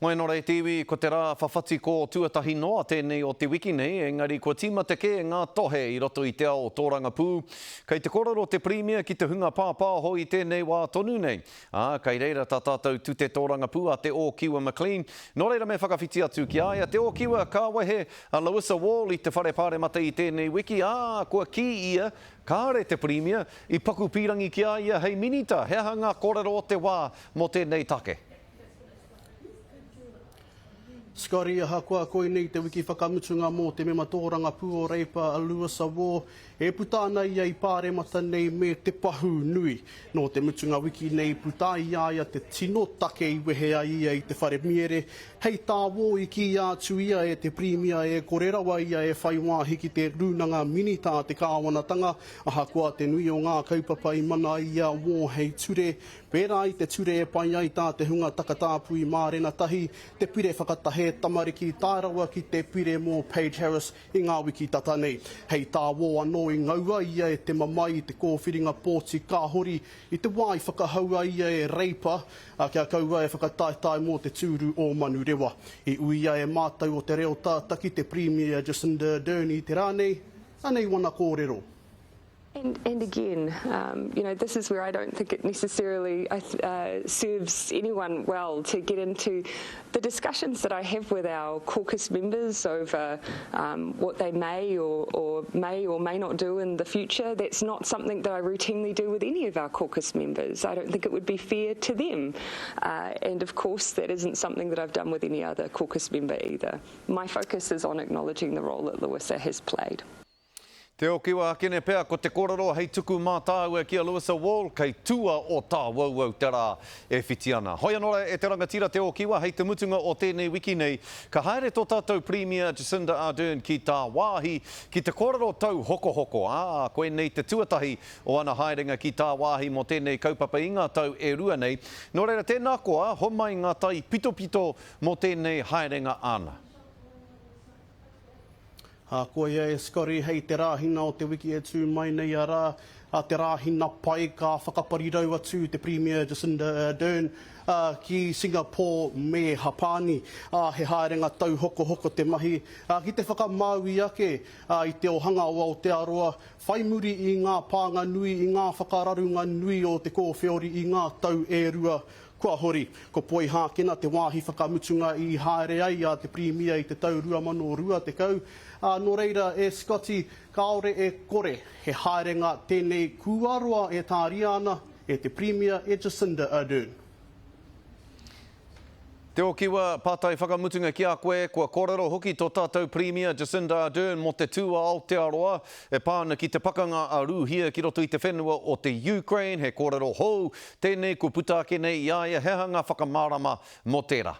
Moenora e te iwi, ko te rā whawhati kō tuatahi noa tēnei o te wiki nei, engari kua tīmata kē ngā tohe i roto i te ao tōrangapū. Kei te kōrero te Pirimia ki te hunga pāpāho i tēnei wā tonu nei, ā, kei reira tā tātou tute tōrangapū a Te Ōkiwa McLean. Nō reira me whakawhiti atu ki a ia, Te Ōkiwa, ka wehe a Louisa Wall i te Whare Pāremata i tēnei wiki, ā, kua kī ia, kāre te Pirimia i paku pīrangi ki a ia hei Minita. He aha ngā kōrero o te wā mō tēnei take? Scotty, Ahakoa koinei te wiki whakamutunga mō te mema tōrangapū o Reipa a Louisa Waugh, e puta ana ia i Pāremata nei me te pahū nui. Nō te mutunga wiki nei puta ai i a ia te tino take i wehe ai ia i te whare miere. Hei tā Waugh i kīia atu ia e te Pirimia e kore rawa ia e whai wāhi ki te Rūnanga Minita a te Kāwanatanga, ahakoa te nui o ngā kaupapa i mana ai i a Waugh hei ture, Pērā i te ture e pai ai tā te hunga takatāpui mārena tahi, te pire whakatahē tamariki tae rawa ki te pire mō Paige Harris i ngā wiki tata nei. Hei tā Wō anō i ngaua ia e te mamae i te kōwhiringa pōti ka hori i te wā i whakahaua ia e Reipa kia kaua e whakataetae mō te tūru o Manurewa. I uia e mātou o Te Reo Tātaki te Pirimia Jacinda Ardern i te rā nei, anei wana kōrero. And, and again, um, you know, this is where I don't think it necessarily uh, serves anyone well to get into the discussions that I have with our caucus members over um, what they may or, or may or may not do in the future. That's not something that I routinely do with any of our caucus members. I don't think it would be fair to them. Uh, and of course, that isn't something that I've done with any other caucus member either. My focus is on acknowledging the role that Louisa has played. Te Okiwa Akene pea ko te korero hei tuku mā tāua ki a Louisa Wall kei tua o Tāwauwau te rā e whiti ana. Hoi anō rā e te rangatira Te Okiwa hei te mutunga o tēnei wiki nei ka haere tō tātou Pirimia Jacinda Ardern ki tāwāhi ki te kōrero tauhokohoko, ā, koinei te tuatahi o ana haerenga ki tāwāhi mō tēnei kaupapa i ngā tau e rua nei. Nō reira tēnā koa, homai ngā tai pitopito mō tēnei haerenga āna. Ā, koia e Scotty hei te Rāhina o te wiki e tū mai nei arā, a te Rāhina pai ka whakaparirau atu te Pirimia Jacinda Ardern ki Singapore me Hapani. Ā, he haerenga tauhokohoko te mahi ki te whakamāui ake i te ohanga o Aotearoa whai muri i ngā pānga nui, i ngā whakararunga nui o te kōwheori i ngā tau e rua Kua hori. Ko Poihākena te wāhi whakamutunga i haere ai a te Pirimia i te tau 2020, ā, nō reira, e Scotty, kāore e kore, he haerenga tēnei kua roa e tāria ana e te Pirimia, e Jacinda Ardern. Te Okiwa, pātai whakamutunga ki a koe, kua kōrero hoki tō tātou Pirimia Jacinda Ardern mō te tū a Aotearoa e pā ana ki te pakanga a Rūhia ki roto i te whenua o te Ukraine, he kōrero hou tēnei kua puta ake nei i a ia, he aha ngā whakamārama mō tērā?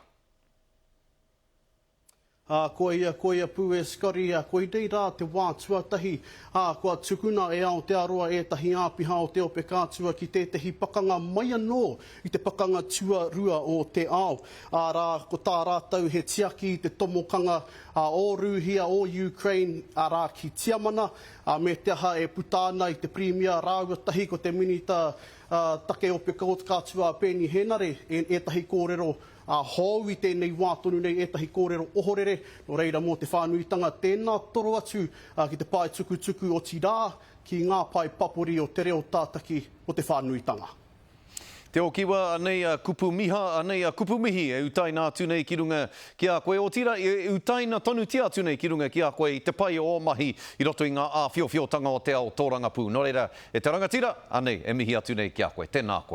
Ā, koia, koia pū e Scotty, ā, koinei rā te wā tuatahi, ā, kua tukuna e Aotearoa ētahi āpiha o Te Ope Kātua ki tētahi pakanga mai anō i te Pakanga Tuarua o te Ao. Arā, ko tā rātou he tiaki i te tomokanga o Rūhia, o Ukraine, arā, ki Tiamana, ā, me te aha e puta ana i te Pirimia rāua tahi ko te Minita Take Ope Kātua a Peeni Henare ētahi kōrero Ā, hou i tēnei wā tonu nei ētahi kōrero ohorere, nō reira mō te whānuitanga tēnā toro atu ki te pae tukutuku otirā ki ngā pae papori o Te Reo Tātaki o te whānuitanga. Te Okiwa, anei a kupu miha, anei a kupu mihi e utaina atu nei ki runga ki a koe, otirā e utaina tonutia atu nei ki runga ki a koe i te pai o ō mahi i roto i ngā āwhiowhiotanga o te ao tōrangapū. Nō reira, e te rangatira, anei e mihi atu nei ki a koe. Tēnā koe.